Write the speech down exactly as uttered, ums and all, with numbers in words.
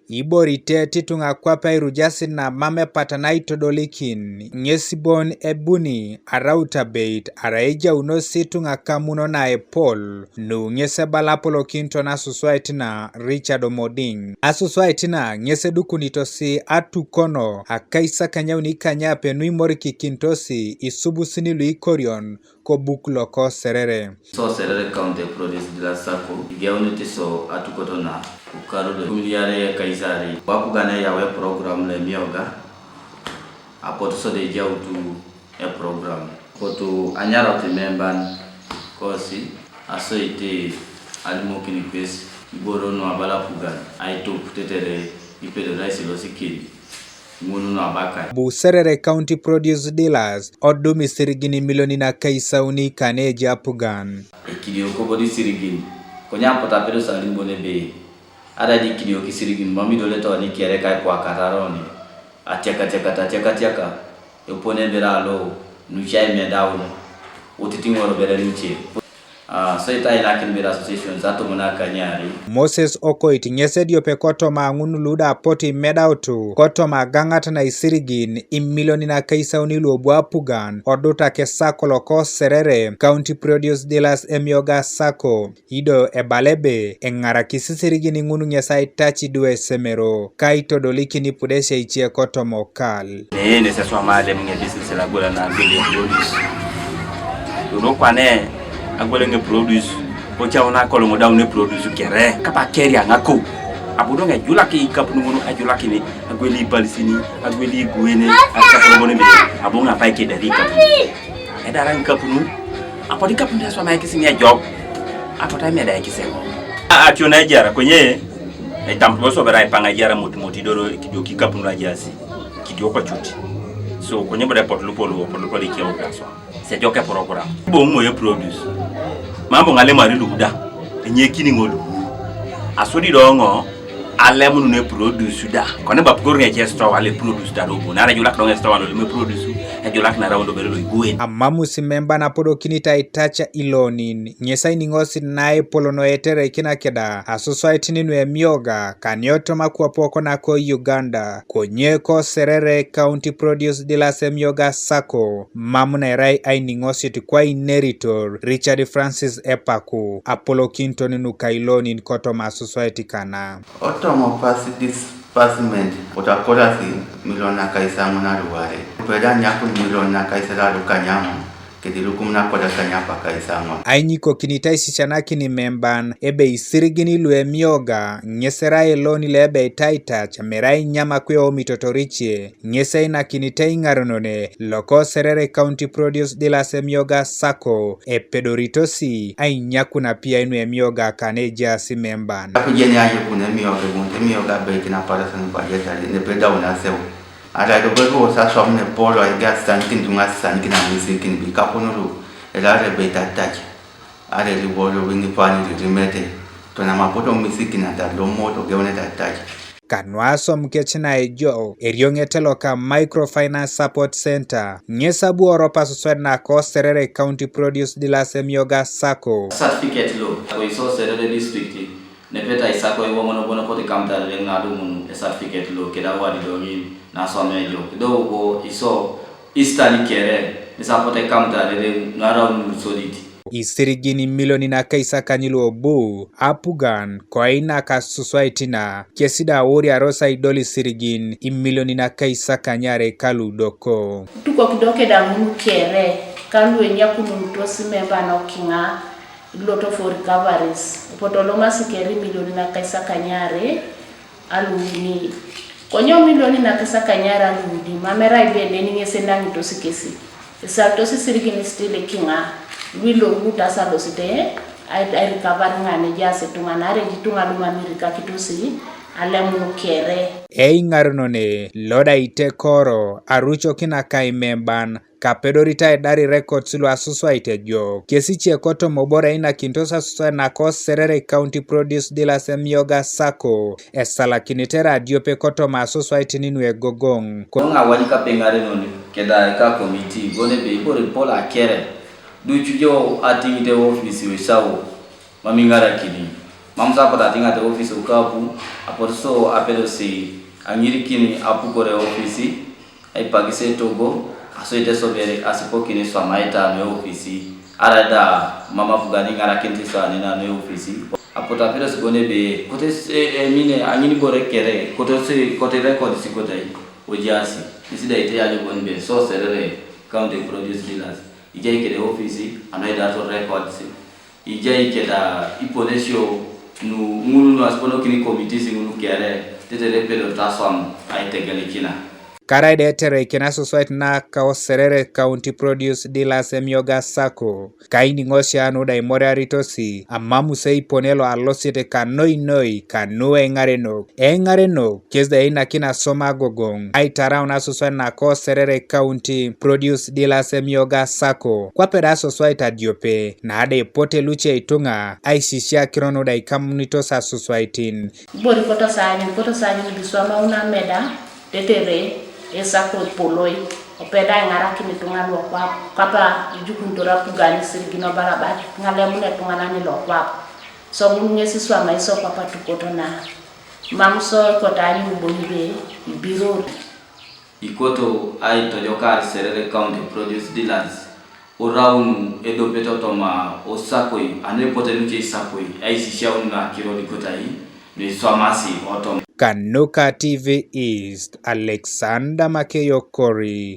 Iborite tituŋa kwape airujasit na mam epata naitodolikin, ŋes bon ebuni araut abeit, arai ejaunos ituŋa kamuno na epol, nu ŋes ebala apolokinito na asuswait na Richard Omoding. Asuswait na ŋes edukunitos atukono akaisakanyauni kanyape nu imorikikinitos isubusin luikorion kobuk loko Serere. So Serere County Produce Dealers Sacco, igeunit so atukot na ukaru do kumiliare kaisari. Wapugan eyau eprogram lo emioga, apotu so da ejautu eprogram. Apotu anyarot imemban kosi, asoite alimokin kwesi iboro nu abala apugan aitup tetere ipedori aisilosi kedi. Ŋun nu abakai. Abu Serere County Produce Dealers odum isirigin imilionin akaisauni kane ejai apugan. Ekidioko bo da isirigin, konye apotu apedo salim bon ebe, arai da ikidioko isirigin, mam idolete oni kere kai kwakatar oni, atiakatiaka, atiakatiaka, epone bere alo, nuce aimedaun, utitiŋor bere nuce. Ah, so ita inakin bid associations atomon akanyari. Moses Okoit ŋes ediope kotoma ŋun luda apotu imedautu kotoma agaŋat na isirigin imilionin akaisauni luobu apugan odutak esako loko Serere County Produce Dealers Emioga Sacco. Ido ebala ebe eŋarakis isirigin ŋun ŋes aitac idu esemero kaitodolikin ipudesia ice kotoma okal. Neene seswama alem ŋe business lagwela na agwel produce. Dodo kwane agwel ŋe produce. Ocau na koloŋ daun ne produce kere kapa keria ŋakou. Abu doŋ ejulak ikapun ŋun ajulakini agwel ipalisini agwel igwene akapun ŋun mi abu ŋapai kedari ikapun. Edara ikapun apotu ikapun da eswama ekisini ejok. Apotu emeda ekisini. Atio na ejara konye. Etamut bo sobera ipaŋ ajar mot mot idoro kidio kikapun lo ajasi kidio kocut. So konye boda pot lupol pot lupol ikieu gaso. Sejoke program. Bo mo ye produce. Mambo ŋale mari luda. Enye kini ŋolu. Asodi do ŋo. Alem nu ne produce da. Kone bap gor ŋe je store wale produce da robo. Nara julak do ŋe store wale me produce. Ejulak na raundo bere lo iguen. Amamus memba na podo kinita itacha ilonin. Ŋes ainiŋosit na epol nu etereikina keda asuswaitin nu emioga kaniotom akwap kona ko Uganda, konye ko Serere County Produce Dealers Emioga Sacco, mam na erai ainiŋosit kwa ineritor Richard Francis Epaku, apolokiniton nuka ilonin kotoma asuswait kana. Otomo pasi disbursement otakorasi milion akaisaŋon aluware. Peda nyakun milion akaisaŋon alukanyaŋon. Kedilukum nakoda kanyapa kaisaŋon. Ainyikokinit aisisianakin memban ebe isirigin lu emioga ŋes erai elon lo ebe itaitach mere ainyam akwe omitotorice ŋes einakinit eiŋarenone loko Serere County Produce Dealers Emioga Sacco epedoritosi ainyakun apiai nu emioga kane ejaas memban. Apijeni ayekun emioga ebuŋet emioga abeikin aparasan budgetary nepedaun aseu. Arai do bebe wosaswam ne polo aige asisanikin tuŋa asisanikin amisikin bi kakunulu elare beit atac. Arai libolo wini pani lirimete tonam apotu omisikin atat lomoto geunete atac. Kanu aswam kec na ejo erioŋet loka Microfinance Support Center ŋes abu oropa soswet nako Serere County Produce Dealers Emioga Sacco. Certificate lo ko iso Serere District. Nepeta isako iwoŋon bon kote kamtare leŋ nadumun esatifiket lo keda wadi doŋin naswama ejok do bo iso isitani kere nisapote kamtare leŋ naraun lusodit. Isirigin imilionin akaisakany luobu apugan koinak asuswaitina kesi da aworiaros aidol isirigin imilionin akaisakany are kaludoko. Tukok do keda ŋun kere kalu enyakunutos memba nokiŋa. Lot of recoveries. Epotolomasi keri milioni nakaisakanyare aluuni. Konye milioni nakaisakanyare aluuni, mam erai bene niŋes enaŋitos kesi. Esalitos isirigin still kiŋa, luiloruut asalosit airikavar ŋa nejaas ituŋa, naarai ejituŋa lumam irikakitosi alemun kere. Eiŋarenone loda itekoro arucokin akaimemban, kapedorit aidar records lu asuswait ejok. Kesi ce kotoma obore einakintos asuswait nako Serere County Produce Dealers Emioga Sacco, esalakinit eradiope kotoma asuswait ninu egogoŋ. Koŋ awany kapeŋarenon keda eka komiti, bon ebe ibore pol akere, ducu jo atiŋit eofis wesau, mam iŋarakini. Mam so apotu atiŋa te ofis ukapu, apotu so apedosi aŋirikin apukore ofisi, aipakis etogo, aso itesobere asipokin iswamaita nu ofisi, arai da mam apugan iŋarakinit iswamaita nu ofisi. Apotu apedosi bon ebe, kotes, e, emine aŋin ibore kere, kotes, kote records kotai, ojaasi, ŋesi da iteyanyu bon be, so Serere County Produce Dealers, ijai kede ofisi, ano idato records, ijai keda iponesio nu ŋul nu asiponokin committees ŋul kere, tetere epedorito aswam aitegelikina. Karai da etereikin asosoit naka o Serere County Produce Dealers Emyooga Sacco, kainiŋosia nu da imoriaritosi, amamus eipone lo alosete ka noi noi ka nu eiŋarenok. Eiŋarenok, kes da einakin asoma agogoŋ, aitaraun asosoit naka o Serere County Produce Dealers Emyooga Sacco, kwape da asosoit adiope, na da epote luce ituŋa, aisisia akiro nu da ikamunitos asosoitin. Ibore kotosaanyun, kotosaanyun biswamaun ameda, tetere esako epoloi, opeda aiŋarakin ituŋa luokwap, kwapa ijukunitor apugan isirigin obarabat, ŋalemun etuŋanan lokwap. So ŋun ŋes iswamai so kwapa tukoto na, mam so ekotaanyun bon ibe ibiror. Ikoto aitojokar Serere County Produce Dealers, oraun edopet otoma osakoi, anu epote nuce isakoi, aisisiaun nakiro likotai, nuiswamasi otoma. Kanuka T V East, Alexander Makeyo Kori.